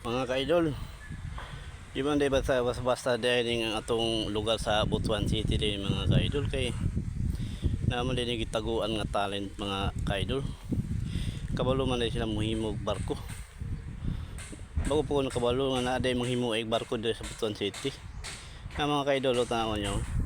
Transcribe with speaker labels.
Speaker 1: Mga ka-idol, di man di basta basta, basta dahil ang atong lugar sa Butuan City din, mga ka-idol, kay naman din gitaguan nga talent, mga ka-idol. Kabalo man din sila muhimog barko. Bago po ko nakabalo nga naa day manghimo og barko diri sa Butuan City. Nga mga ka-idol, tanawan nyo.